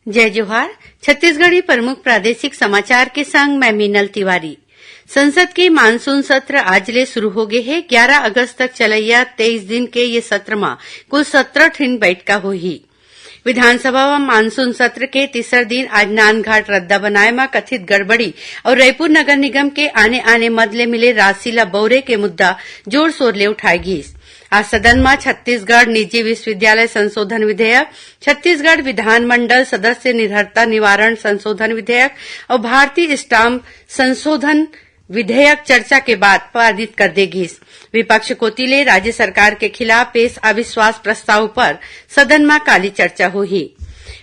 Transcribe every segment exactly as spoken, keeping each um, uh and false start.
जय जोहार। छत्तीसगढ़ी प्रमुख प्रादेशिक समाचार के संग मैं मीनल तिवारी। संसद के मानसून सत्र आज ले शुरू हो गे हे। ग्यारा अगस्त तक चलइया तेईस दिन के ये सत्र म कुल सत्रह ठिन बैठका होही। विधानसभा म मानसून सत्र के तीसर दिन आज नानघाट रद्दा बनाए म कथित गड़बड़ी अउ रईपुर नगर निगम के आने-आने मद ले मिले राशि ल बउरे के मुद्दा जोर-शोर ले उठाए गीस। आज सदन म छत्तीसगढ़ निजी विश्वविद्यालय संशोधन विधेयक, छत्तीसगढ़ विधानमंडल सदस्य निरर्हता निवारण संशोधन विधेयक अउ भारतीय स्टाम्प संशोधन विधेयक चर्चा के बाद पारित कर दे गीस। विपक्ष कोति ले राज्य सरकार के खिलाफ पेश अविश्वास प्रस्ताव पर सदन म काली चर्चा होही।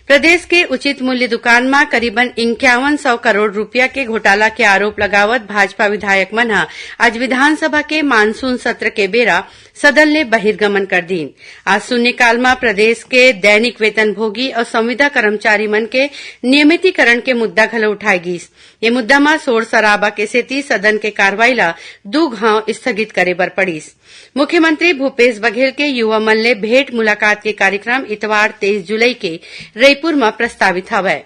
प्रदेश के उचित मूल्य दुकान म करीबन इक्यावन सौ करोड़ रुपया के घोटाला के आरोप लगावत भाजपा विधायक मन ह आज विधानसभा के मानसून सत्र के बेरा सदन ले बहिर्गमन कर दीन। आज शून्यकाल म प्रदेश के दैनिक वेतनभोगी अउ संविदा कर्मचारी मन के नियमितीकरण के मुद्दा घलो उठाए गीस। ये मुद्दा म शोर शराबा के सेती सदन के कार्रवाई ल दू घांव स्थगित करे बर पड़ीस। मुख्यमंत्री भूपेश बघेल के युवा मन ले भेंट मुलाकात के कार्यक्रम इतवार तेईस जुलाई के रईपुर म प्रस्तावित हवय।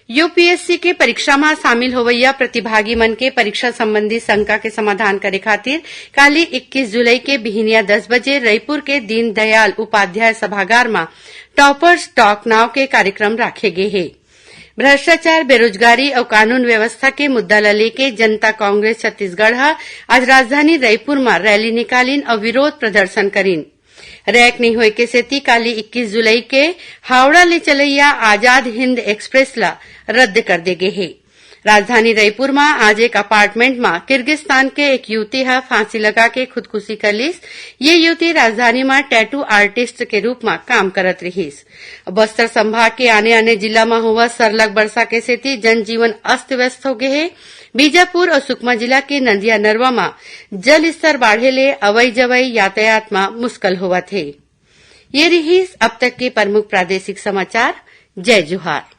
यूपीएससी के परीक्षा म शामिल होवइया प्रतिभागी मन के परीक्षा संबंधी शंका के समाधान करे खातिर काली इक्कीस जुलाई के बिहिनिया दस बजे रईपुर के दीनदयाल उपाध्याय सभागार म टॉपर्स टॉक नाव के कार्यक्रम राखे गे हे। भ्रष्टाचार, बेरोजगारी अउ कानून व्यवस्था के मुद्दा ल लेके जनता कांग्रेस छत्तीसगढ़ ह आज राजधानी रईपुर म रैली निकालिन अउ विरोध प्रदर्शन करिन। रैक नइ होए के सेती काली इक्कीस जुलाई के हावड़ा ले चलइया आजाद हिंद एक्सप्रेस ल रद्द कर दे गे हे। राजधानी रईपुर म आज एक अपार्टमेंट म किर्गिस्तान के एक युवती ह फांसी लगा के खुदकुशी कर लिस। ये युवती राजधानी म टैटू आर्टिस्ट के रूप म काम करत रिहिस। बस्तर संभाग के आने-आने जिला म होवत सरलग बरसा के सेती जनजीवन अस्त-व्यस्त हो गे हे। बीजापुर अउ सुकमा जिला के नदिया नरवा म जल स्तर बाढ़े ले अवई-जवई यातायात म मुश्किल होवत हे। ये रिहिस अब तक के प्रमुख प्रादेशिक समाचार। जय जोहार।